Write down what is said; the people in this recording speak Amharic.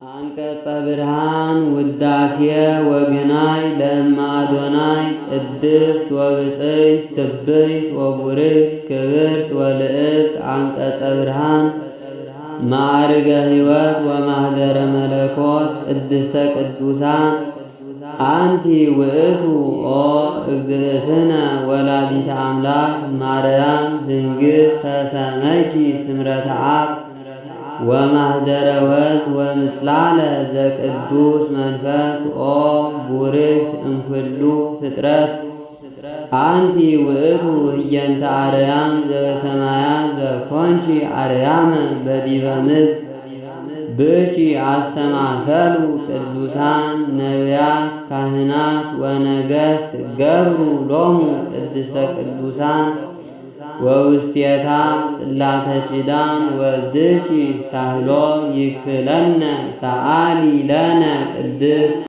አንቀጸ ብርሃን ውዳሴ ወግናይ ለእመ አዶናይ ቅድስት ወብፅዕት ስብሕት ወቡርክት ክብርት ወልዕልት። አንቀጸ ብርሃን ማዕርገ ሕይወት ወማህደረ መለኮት ቅድስተ ቅዱሳን አንቲ ውእቱ ኦ እግዝእትነ ወላዲተ አምላክ ማርያም ድንግል ተሰመይኪ ስምረተ አብ ወማህደረ ወልድ ወምጽላለ ዘቅዱስ መንፈስ ኦ ቡርክት እምኩሉ ፍጥረት አንቲ ውእቱ ህየንተ አርያም ዘበሰማያት ዘኮንቺ አርያመ በዲበ ምድር ብቺ አስተማሰሉ ቅዱሳን ነቢያት ካህናት ወነገሥት ገብሩ ሎሙ ቅድስተ ቅዱሳን ወውስቴታ ጽላተ ኪዳን ወልድኪ ሳህሎ ይክፍለነ ሰአሊ ለነ ቅድስት።